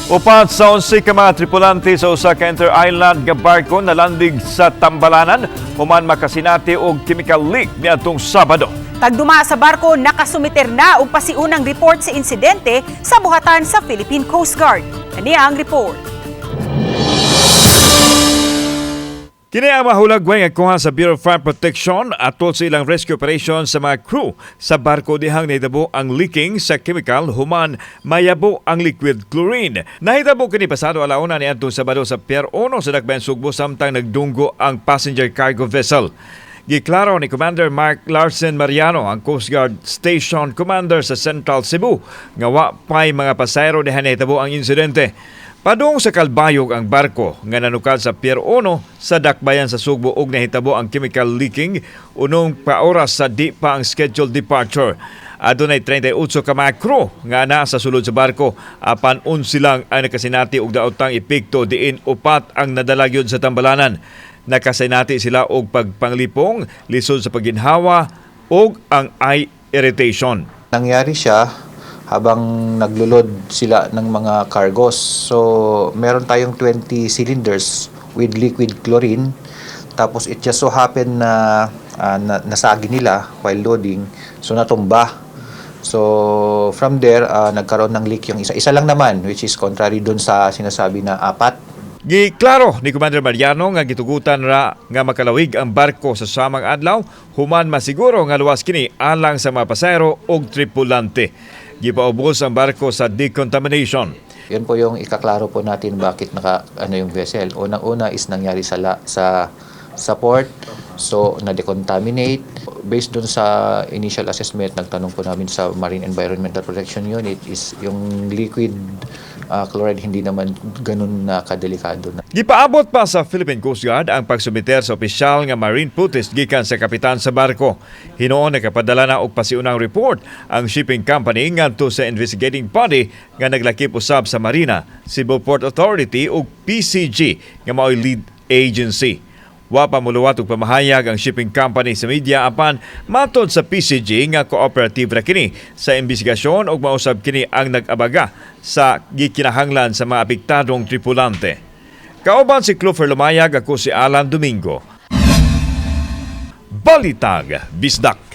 4 sa 11 ka mga tripulante sa usa ka inter-island nga barko nalandig sa Tambalanan human makasinati og chemical leak niadtong Sabado. Tagduma sa barko, nakasumiter na og pasiunang report sa insidente sa buhatan sa Philippine Coast Guard. Kani ang report. Kini ang mahulagway nga kuha sa Bureau of Fire Protection atol sa ilang rescue operation sa mga crew sa barko dihang nahitabo ang leaking sa chemical human mayabo ang liquid chlorine. Nahitabo kini pasado alauna niadtong Sabado sa Pier 1 sa Dakbayan Sugbo samtang nagdunggo ang passenger cargo vessel. Giklaro ni Commander Mark Larsen Mariano, ang Coast Guard Station Commander sa Central Cebu, nga wa pay mga pasahero diha nahitabo ang insidente. Padung sa Kalbayog ang barko nga nanukad sa Pier 1 sa Dakbayan sa Sugbo ug nahitabo ang chemical leaking unong paoras sa di pa ang scheduled departure. Adunay 38 ka mga crew nga naa sa sulod sa barko, apan 11 lang ang nakasinati og daotang epekto, diin 4 ang nadala gyud sa Tambalanan. Nakasinati sila og pagpanglipong, lisod sa pagginhawa ug ang eye irritation. Nangyari siya habang naglo-load sila ng mga cargos. So, meron tayong 20 cylinders with liquid chlorine. Tapos, it just so happened na nasagi nila while loading. So, natumba. So, from there, nagkaroon ng leak yung isa. Isa lang naman, which is contrary dun sa sinasabi na apat. Giklaro ni Commander Mariano nga gitugutan ra nga makalawig ang barko sa samang adlaw human masiguro nga luwas kini alang sa mga pasahero ug tripulante. Gipaubos ang barko sa decontamination. Yun po yung ikaklaro po natin bakit naka ano yung vessel. Unang-una is nangyari sa la, sa port. So na-decontaminate. Based dun sa initial assessment, nagtanong po namin sa Marine Environmental Protection Unit is yung liquid chloride, hindi naman ganun na kadelikado. Gipaabot pa sa Philippine Coast Guard ang pagsumiter sa opisyal nga marine footage gikan sa kapitan sa barko. Hinuon nakapadala na og pasiunang report ang shipping company ngadto sa investigating body nga naglakip usab sa Marina, Cebu Port Authority ug PCG nga mao'y lead agency. Wa pa muluwat og pamahayag ang shipping company sa media, apan matod sa PCG nga cooperative ra kini sa investigasyon ug mausab kini ang nag-abaga sa gikinahanglan sa mga apektadong tripulante. Kauban si Clover Lumayag, ako si Alan Domingo. Balitag Bisdak.